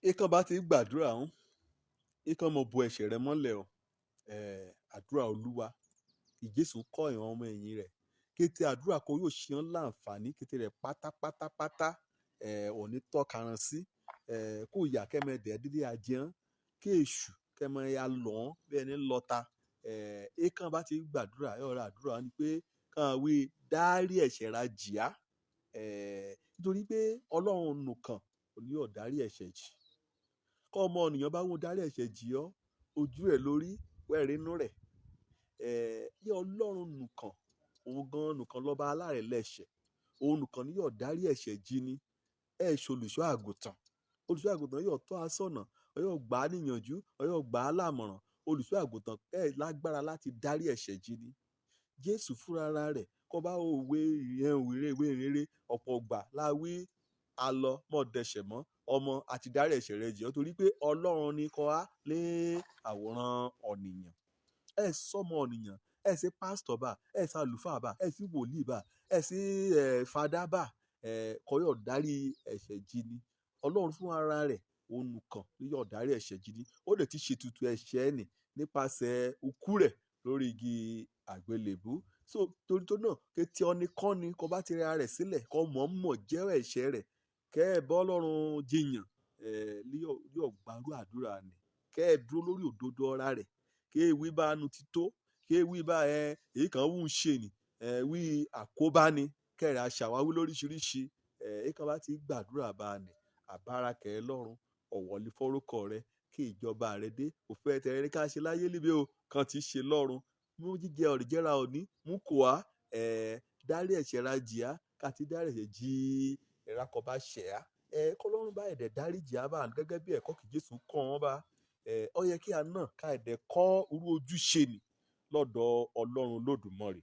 Ikán bá ti gbàdúrà ń, ikán mọ bo ẹ̀ṣẹ̀ rẹ mọ́lẹ̀ o. Àdúrà Olúwa ìjésù kọ́ ìran ọmọ ẹ̀yìn rẹ̀ kété àdúrà kó yóò ṣe ọ́n láǹfààní kété rẹ̀ pátápátápátá. Òní tọ́karan sí kó ìyà kẹ́mẹ́dẹ́ dídí ajẹ́n kí èṣù kẹ́mẹ́ ya lọ́n bí ẹni lọ́ta. Ikán bá ti gbàdúrà yóò ra àdúrà ni pé kàn wí dárí ẹ̀ṣẹ̀ ra jìá, nítorí pé Ọlọ́run nìkan òní yóò dárí ẹ̀ṣẹ̀ jì. Kọ́ ọmọ ènìyàn bá wọn dárí ẹ̀ṣẹ̀ jì ọ́, ojú ẹ̀ lórí wẹ́ẹ̀rí inú rẹ̀. Yẹ Ọlọ́run nìkan, òun gan nìkan lọ́ba alárẹ̀lẹ̀ṣẹ̀, òun nìkan ni yóò dárí ẹ̀ṣẹ̀ jì ni. Ẹ̀ ṣe olùṣọ́ àgùntàn, olùṣọ́ àgùntàn yóò tọ́ asọ̀nà, yóò gbà á níyànjú, yóò gbà á lámọ̀ràn. Olùṣọ́ àgùntàn ẹ̀ lágbára láti dárí ẹ̀ṣẹ̀ jì ni. Jésù fúnra rẹ̀ kọ́ bá òwe ìyẹn òwe ìwé ìrere ọ̀pọ̀ ọgbà la wí alọ mọ̀ dẹ̀ṣẹ̀ mọ́ ọmọ àti dárí ẹ̀ṣẹ̀ rẹ jì ọ́, torí pé Ọlọ́run ní kọ́ á lé àwòrán ọ̀nìyàn. Ẹ sọmọ ọ̀nìyàn, ẹ sí pásítọ̀ bá, ẹ sí àlùfáà bá, ẹ sí wòlíì bá, ẹ sí fadá bá, ẹ kọ́ yóò dárí ẹ̀ṣẹ̀ jì ni. Ọlọ́run fún ara rẹ̀ òun nìkan ni yóò dárí ẹ̀ṣẹ̀ jì ni. Ó lè ti ṣètùtù ẹ̀ṣẹ̀ nì nípasẹ̀ ikú rẹ̀ lórí igi àgbélébú. So torí tó náà kété ọ̀nìkọ́ni kó bá ti rẹ ara rẹ̀ sílẹ̀, kó mọ̀ọ́mọ̀ jẹ́wọ́ ẹ̀ṣẹ̀ rẹ̀, kẹ́ ẹ bọ́ Ọlọ́run jiyàn, yóò gbàrú àdúrà ni. Kẹ́ ẹ dúró lórí òdodo ọ̀ra rẹ̀, kí ewì bá nu ti tó, kí ewì bá ẹ èyí kan wù ń ṣe ni, wí àkóbá ni, kẹ́ ẹ aṣàwáwí lóríṣiríṣi. Èyí kan bá ti gbàdúrà bá ni, àbára kẹ́ ẹ lọ́run, ọ̀wọ̀ ní fọ́rúkọ rẹ, kí ìjọba rẹ dé, òfẹ́ tẹ̀rẹ̀ ní ká ṣe láyé níbí o, kan ti ṣe lọ́run. Mú jíjẹ ọ̀rìjẹ́ra òní, mú kò á, dárí ẹ̀ṣẹ̀ ra jìá, ká ti dárí ẹ̀ṣẹ̀ jì ìrakọ̀ bá ṣẹ̀ á. Kọ́lọ́run bá ẹ̀dẹ̀ dárí jìá bá gẹ́gẹ́ bí ẹ̀kọ́ kí Jésù kọ́ wọn bá. Ó yẹ kí a náà ká ẹ̀dẹ̀ kọ́ irú ojúṣe ni lọ́dọ̀ Ọlọ́run Lódùmarè.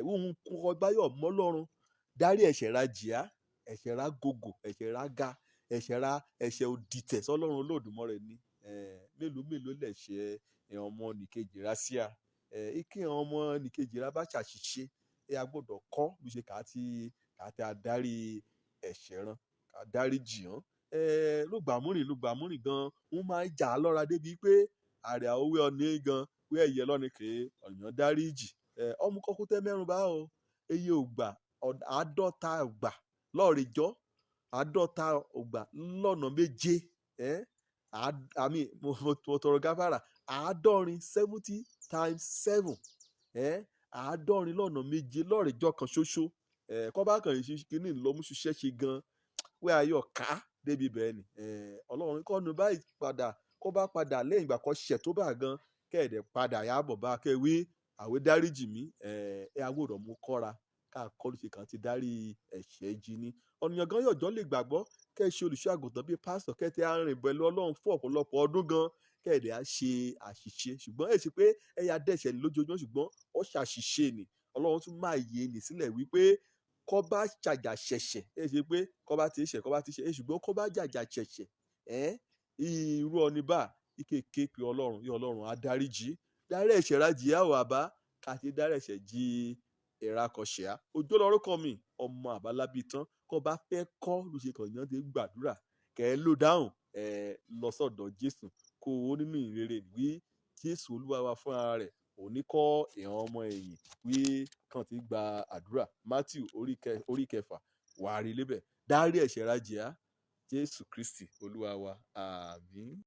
Ohun kọ́ báyọ̀ mọ́ Ọlọ́run, dárí ẹ̀ṣẹ̀ ra jìá, ẹ̀ṣẹ̀ ra gògò, ẹ̀ṣẹ̀ ra ga, ẹ̀ṣẹ̀ ra ẹ̀ṣẹ̀ òdìtẹ̀ sọ́lọ́run Olódùmarè ni. Mélòó mélòó lẹ̀ṣẹ̀ ọmọ nìkejì ra sí a. Kí ọmọ nìkejì ra bá ṣàṣìṣe, ẹ a gbọ́dọ̀ kọ́ bí ṣe kà á ti adarí ẹ̀ṣẹ̀ ran, ká dárí jì hán. Lùgbàmúrìn lùgbàmúrìn gan, ń máa ń jà á lọ́ra débi pé àrẹ àwòwé ọ̀nì gan, wí ẹ̀yẹ lọ́ni kè é ọ̀nìyàn dárí jì. Ọmú kọ́kú tẹ́ mẹ́rùn bá o, eye ògbà 50 ògbà lọ́ọ̀rẹ́jọ́, 50 ògbà lọ́nà méje. Àmì mo tọrọ gáfárà, 70, 70 times 7, 70 lọ́nà méje lọ́ọ̀rẹ́jọ́ kan ṣoṣo. Kọ́ bá kàn yín kíní lọ́mú ṣiṣẹ́ ṣe gan, wí ayọ̀ ká débi bẹ́ẹ̀ ni. Ọlọ́run kọ́ nu báyìí padà, kó bá padà lẹ́yìn ìgbà kan ṣẹ̀ tó bá gan, kẹ́ẹ̀dẹ̀ padà yábọ̀ bá kẹ́ wí àwé dáríjì mí. Ẹ a gbọ́dọ̀ mú kọ́ra ká kọ́ ló ṣe kàn ti dárí ẹ̀ṣẹ̀ jì ni. Ọ̀nìyàn gan yọ̀jọ́ lè gbàgbọ́ kẹ́ ẹ ṣe olùṣọ́ àgùntàn bíi pásítọ̀, kẹ́ ẹ ti arìn pẹ̀lú Ọlọ́run fún ọ̀pọ̀lọpọ̀ ọdún gan, kẹ́ ẹ̀dẹ̀ á ṣe àṣìṣe. Ṣùgbọ́n ẹ ṣe pé ẹ ya dẹ̀ṣẹ̀ lójoojúmọ́, ṣùgbọ́n ó ṣàṣìṣe ni. Ọlọ́run tún máa yé ni sílẹ̀ wípé kọ́ bá jàjà ṣẹ̀ṣẹ̀, ẹ ṣe pé kọ́ bá ti ṣẹ̀, kọ́ bá ti ṣẹ̀, ṣùgbọ́n kọ́ bá jàjà ṣẹ̀ṣẹ̀, irú ọni bá ike ké pe Ọlọ́run, yí Ọlọ́run á dárí jì. Dárí ẹ̀ṣẹ̀ ra jì á ò àbá, ká ti dárí ẹ̀ṣẹ̀ jì ìrakọ̀ṣẹ̀ á. Òjó lorúkọ mi, ọmọ àbálábí tán. Kọ́ bá fẹ́ kọ́ ló ṣe kàn yán ti gbàdúrà, kẹ́ ẹ lò dáhùn, lọ sọ́dọ̀ Jésù, kó o nínú ìrere wí Jésù Olúwa wa fún ara rẹ̀, òní kọ́ ìran ọmọ ẹ̀yìn wí kàn ti gba àdúrà. Matthew orí kẹfà, wàá rí lébẹ̀. Dárí ẹ̀ṣẹ̀ ra jì á. Jésù Kristi Olúwa wa. Àmín.